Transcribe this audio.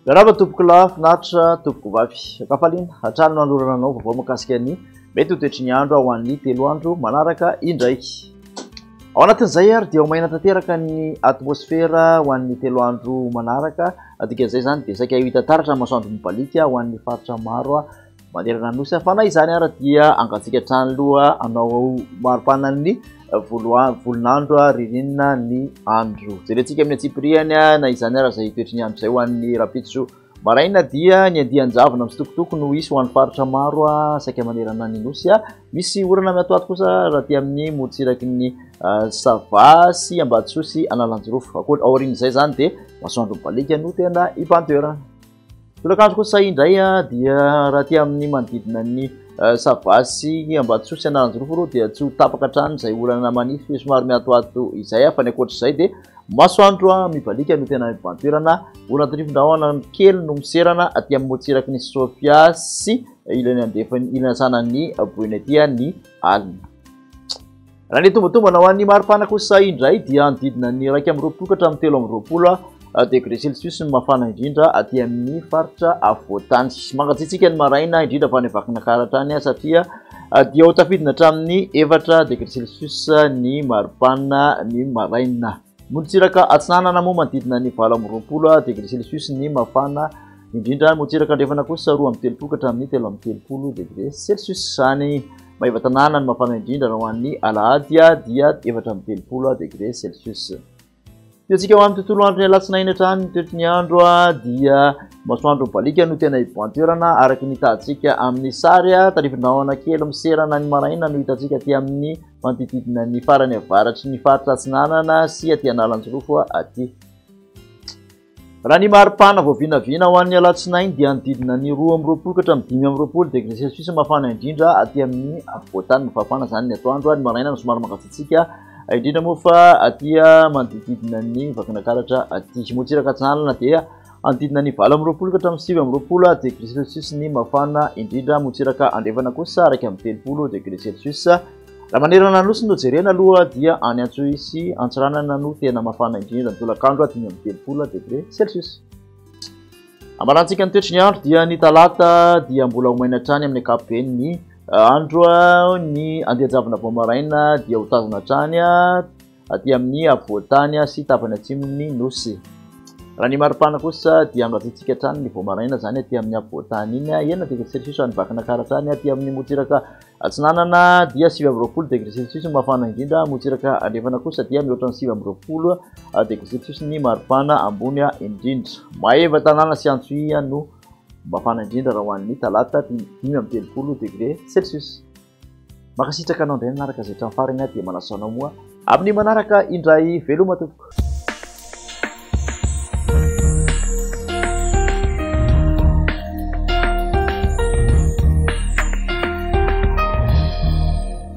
Miarahaba tompokolahy, finaritra tompokovavy. Ankafaliana hatrany no anolorana anao vaovao mahakasika ny mety ho toetry ny andro ho an'ny 3 andro manaraka indray. Ao anatin'izay ary dia ho maina tanteraka ny atmosfera ho an'ny 3 andro manaraka. Dikan'izay izany dia saika hita taratra ny masoandro mibaliaka ho an'ny faritra maro manerana ny nosy. Fa na izany ary dia angatsiaka hatrany aloha hanao maripanan'ny volon'andro ririnina ny andro. Jerentsika amin'ny antsipiriany na izany ary izay toetry ny andro izay ho an'ny rahampitso maraina dia ny andian-javona mitsitokotoko no hisy ho an'ny faritra maro saika manerana ny nosy. Misy orana miatoato kosa raha aty amin'ny morontsiraky ny Sava sy Ambatosoa sy Analanjirofo. Aorian'izay izany dia masoandro mibaliaka no tena ipan-toerana. Tolakandro kosa indray dia raha aty amin'ny manodidina ny Sava sy Ambatosoa sy Analanjirofo aloha dia tsy ho tapaka hatrany izay orana manify somary miatoato izay, fa ny ankoatr'izay dia masoandro mibaliaka no tena miban-toerana. Orana tandrifin-drahona kely no miserana aty amin'ny morontsiraky ny Sofia sy ilany andrefan'ny ilany atsinanan'ny Boeny aty ny alina. Raha ny tombatombana ho an'ny maripana kosa indray dia hanodidina ny 21 ka hatramin'ny 23 degré celsius ny mafana indrindra aty amin'ny faritra afovoan-tany. Mangatsiatsiaka ny maraina indrindra fa any Vakinankaratra any satria dia ho tafidina hatramin'ny 4 degré celsius ny maripana ny maraina. Morontsiraka atsinanana moa manodidina ny 28 degré celsius ny mafana indrindra, morontsiraka andrefana kosa 32 ka hatramin'ny 33 degré celsius. Any Maevatanàna ny mafana indrindra raha ho an'ny alahady dia 34 degré celsius. Toetsika ho amin'ny tontolo andron'ny alatsinainy hatrany ny toetry ny andro dia masoandro mibaliaka no tena ibohan-toerana araka ny hitantsika amin'ny sary. Tandrifin-drahona kely miserana ny maraina no hitantsika aty amin'ny manodididina ny farany avaratry ny faritra atsinanana sy aty Analanjirofo aty. Raha ny maripana vao vinavina ho an'ny alatsinainy dia hanodidina ny 22 ka hatramin'ny 25 degré celsius mafana indrindra aty amin'ny afovoan-tany. Mafana izany ny atoandro, ny maraina no somary mangatsiatsiaka indrindra moa fa aty manodididina ny Vakinankaratra aty. Morontsiraka atsinanana dia hanodidina ny 28 ka hatramin'ny 29 degré celsius ny mafana indrindra. Morontsiraka andrefana kosa 31 degré celsius. Raha manerana ny nosy no jerena aloha dia any Antsohihy sy Antsiranana no tena mafana indrindra ny tolakandro 35 degré celsius. Amarantsika ny toetry ny andro dia ny talata dia mbola ho maina hatrany amin'ny ankapobeny ny andro, ny andian-javona vao maraina dia ho tazana hatrany aty amin'ny afovoan-tany sy tapany atsimon'ny nosy. Raha ny maripana kosa dia angatsiatsiaka hatrany ny vao maraina izany aty amin'ny afovoan-tany iny, 6 degré celsius any Vakinankaratra any, aty amin'ny morontsiraka atsinanana dia 29 degré celsius ny mafana indrindra, morontsiraka andrefana kosa dia mihoatra ny 29 degré celsius ny maripana ambony indrindra. Maevatanàna sy Antsohihy no mafana indrindra raha ho an'ny talata 35 degré celsius. Mankasitraka anao indray nanaraka izay hatramin'ny farany dia manasa anao moa amin'ny manaraka indray. Veloma tompoko.